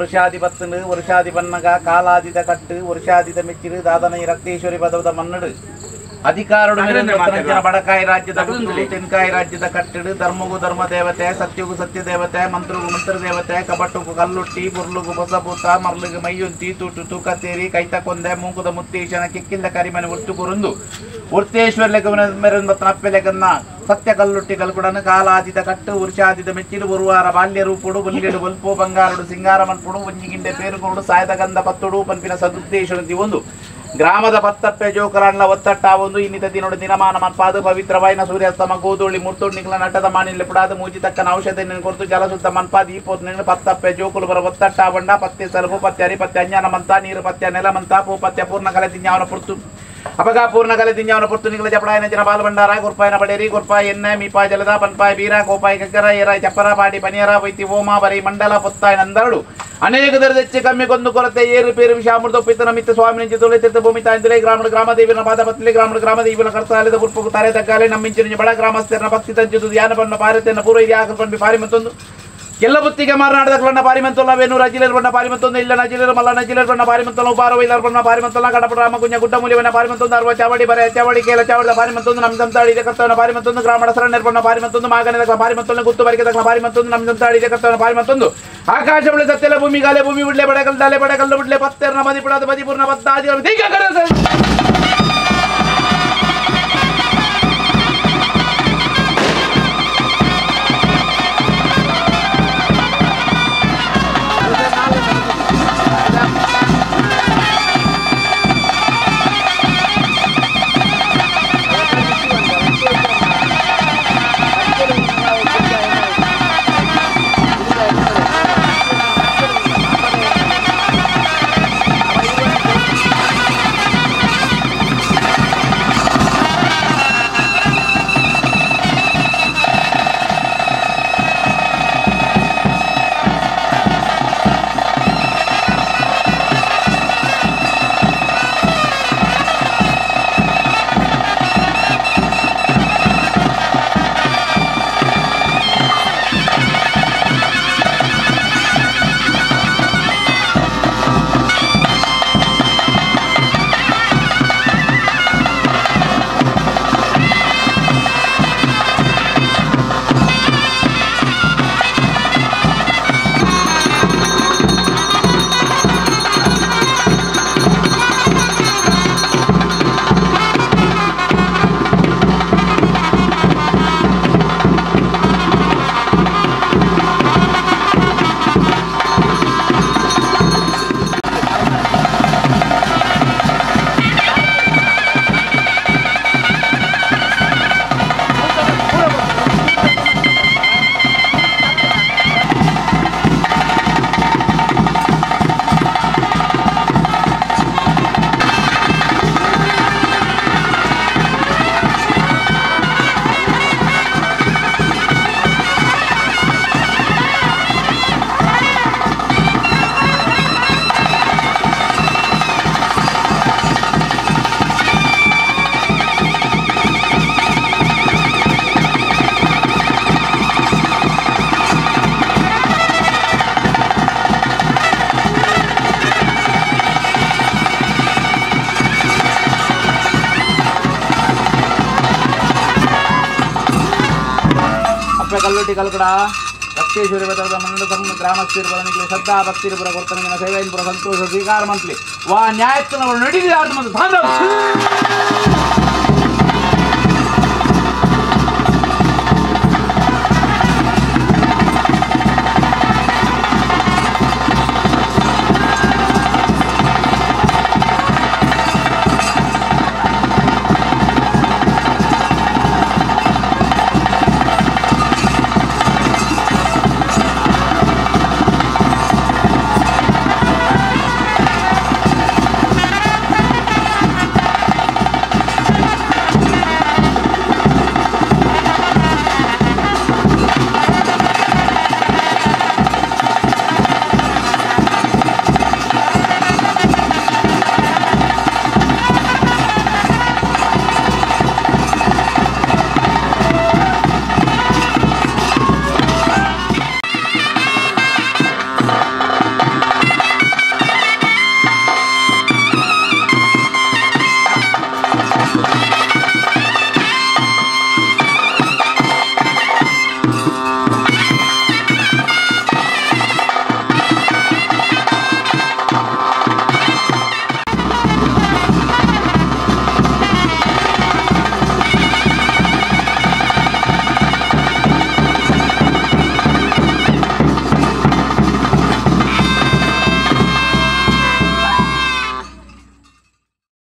ವರುಷಾದಿ ಬತ್ತನು ವರುಷಾದಿ ಬನ್ನಗ ಕಾಲಾದಿದ ಕಟ್ಟು ವರುಷಾದಿದ ಮೆಚ್ಚಿರು ದಾದನ ರಕ್ತೇಶ್ವರಿ ಪದವದ ಮನ್ನಡು ಅಧಿಕಾರಡು ಬಡಕಾಯಿ ರಾಜ್ಯದ ತೆನ್ಕಾಯಿ ರಾಜ್ಯದ ಕಟ್ಟಡು ಧರ್ಮಗೂ ಧರ್ಮ ದೇವತೆ ಸತ್ಯಗೂ ಸತ್ಯ ದೇವತೆ ಮಂತ್ರಗೂ ಮಂತ್ರ ದೇವತೆ ಕಬಟ್ಟುಗೂ ಕಲ್ಲುಟ್ಟಿ ಬುರ್ಲುಗು ಹೊಸಭೂತ ಮರ್ಲುಗು ಮೈಯುಂತಿ ತೂಟು ತೂಕ ತೇರಿ ಕೈತ ಕೊಂದೆ ಮೂಕುದ ಮುತ್ತೇಶನ ಕಿಕ್ಕಿಂದ ಕರಿಮನೆ ಒಟ್ಟು ಕುರುಂದು ಉರ್ತೇಶ್ವರ ಲೆಕ್ಕನ್ನ ಸತ್ಯ ಕಲ್ಲುಟ್ಟಿ ಕಲ್ಕುಡನು ಕಾಲಾದಿದ ಕಟ್ಟು ವೃಷಾದಿದ ಮೆಚ್ಚಿಲು ಉರುವಾರ ಬಾಲ್ಯ ರೂಪುಡು ಬುಲ್ಲೆಡು ಬೊಲ್ಪು ಬಂಗಾರುಡು ಸಿಂಗಾರ ಮನ್ಪುಡು ಒಂಜಿಗಿಂಡೆ ಪೇರುಕೊಡು ಸಾಯದ ಗಂಧ ಪತ್ತುಡು ಪನ್ಪಿನ ಸದುದ್ದೇಶನದಿ ಒಂದು ಗ್ರಾಮದ ಪತ್ತಪ್ಪೆ ಜೋಕರಣ್ಣ ಒತ್ತಟ್ಟ ಒಂದು ಇನ್ನಿತ ದಿನೋಡು ದಿನಮಾನ ಮನ್ಪಾದು ಪವಿತ್ರವಾಯಿನ ಸೂರ್ಯಾಸ್ತಮ ಗೋಧೂಳಿ ಮುರ್ತುಣ್ಣಿಗಳ ನಟದ ಮಾನಿಲೆ ಪುಡಾದ ಮೂಜಿ ತಕ್ಕನ ಔಷಧ ಕೊರತು ಜಲಸುತ್ತ ಮನ್ಪಾದ ಈ ಪೋತ್ನ ಪತ್ತಪ್ಪೆ ಜೋಕುಲು ಬರ ಒತ್ತಟ್ಟ ಬಂಡ ಪತ್ತೆ ಸಲಭು ಪತ್ತೆ ಅರಿ ಪತ್ತೆ ಅಜ್ಞಾನ ಮಂತ ನೀರು ಪತ್ಯ ನೆಲ ಮಂತ ಪೂ ಪತ್ಯ ಪೂರ್ಣ ಕಲೆ ತಿಂಜಾವನ ಪುರ್ತು ಅಪಗ ಪೂರ್ಣ ಕಲೆ ತಿಂಜಾವನ ಪುರ್ತು ನಿಗಳ ಜಪಡಾಯನ ಜನ ಬಾಲ ಭಂಡಾರ ಗುರ್ಪಾಯನ ಬಡೇರಿ ಗುರ್ಪಾಯ ಎಣ್ಣೆ ಮೀಪಾಯ ಜಲದ ಪನ್ಪಾಯ ಬೀರ ಕೋಪಾಯ ಕಗ್ಗರ ಏರಾಯ ಚಪ್ಪರ ಪಾಡಿ ಪನಿಯರ ವೈತಿ ಓಮಾ ಬರಿ ಮಂಡಲ ಪೊತ್ತಾಯ ನಂದರಡು ಅನೇಕ ದರದೆಚ್ಚು ಕಮ್ಮಿ ಕೊಂದು ಕೊರತೆ ಏರು ಪೇರು ವಿಷಾಮೃತ ಪಿತನ ಮಿತ್ತ ಸ್ವಾಮಿ ನಿಂಚಿ ತೀರ್ಥ ಭೂಮಿ ತಾಯಿಂದಲೇ ಗ್ರಾಮಣ ಗ್ರಾಮ ದೇವಿನ ಪಾದ ಪತ್ಲಿ ಗ್ರಾಮಣ ಗ್ರಾಮ ದೇವಿನ ಕರ್ತಾಲದ ಪುರ್ಪು ತಾರೆ ತಗ್ಗಾಲೆ ನಮ್ಮಿಂಚಿನ ಬಡ ಗ್ರಾಮಸ್ಥರನ ಭಕ್ತಿ ತಂಜುದು ಧ್ಯಾನ ಬಣ್ಣ ಪಾರತೆಯನ್ನು ಪೂರ್ವ ಯಾಕಲ್ ಪಂಪಿ ಪಾರಿ ಮತ್ತೊಂದು ಎಲ್ಲ ಬುತ್ತಿಗೆ ಮಾರನಾಡದ ಬಣ್ಣ ಪಾರಿಮಂತಲ್ಲ ವೇನೂರು ಅಜಿಲರ್ ಬಣ್ಣ ಪಾರಿಮಂತೊಂದು ಇಲ್ಲ ನಜಿಲರ್ ಮಲ್ಲ ನಜಿಲರ್ ಬಣ್ಣ ಪಾರಿಮಂತಲ್ಲ ಉಪಾರವ ಇಲ್ಲರ್ ಬಣ್ಣ ಪಾರಿಮಂತಲ್ಲ ಕಡಪ ರಾಮಕುಂಜ ಗುಡ್ಡ ಮೂಲಿವನ ಪಾರಿಮಂತೊಂದು ಅರ್ವ ಚಾವಡಿ ಬರೆ ಚಾವಡಿ ಕೇಲ ಚಾವಡಿದ ಪಾರಿಮಂತೊಂದು ನಮ್ಮ ಸಂತಾಡಿ ಕರ್ತವನ ಪಾರಿಮಂತೊಂದು ಗ್ರಾಮಣ ಸರಣ್ಯರ್ ಬಣ್ಣ ಪಾರಿಮಂತೊಂದು ಮಾಗನದ ಪಾರಿಮಂತೊಂದು ಗುತ್ತು ಬರಿಕೆ ಪಾರಿಮಂತೊಂದು ನಮ್ಮ ಸಂತಾಡಿ ಕರ್ತವನ ಪಾರಿಮಂತೊಂದು ಆಕಾಶ ಬಿಳೆ ಸತ್ಯಲ ಭೂಮಿ ಗಾಲೆ ಭೂಮಿ ಬಿಡ್ಲೆ ಬಡಗಲ್ ದಾಲೆ ಬಡಗಲ್ಲು ಬಿಡ್ಲೆ ಪತ್ತೆರ್ನ ಮದಿ ಪಡಾದ ಮದಿಪೂರ್ಣ ಬದ್ದಾದಿ ಕಲ್ಲುಟ್ಟಿ ಕಲ್ಕಡ ರಕ್ತೇಶ್ವರಿ ಬದಲದ ಮಂಡಲ ಸಂಘ ಗ್ರಾಮಸ್ಥರು ಬಲನಿಗೆ ಶ್ರದ್ಧಾ ಭಕ್ತಿರುಪುರ ಕೊರ್ತನಿಗೆ ಸೇವೆಯನ್ಪುರ ಸಂತೋಷ ಸ್ವೀಕಾರ ಮಂತ್ಲಿ ವಾ ನ್ಯಾಯತ್ನವರು ನಡೆದಿದೆ.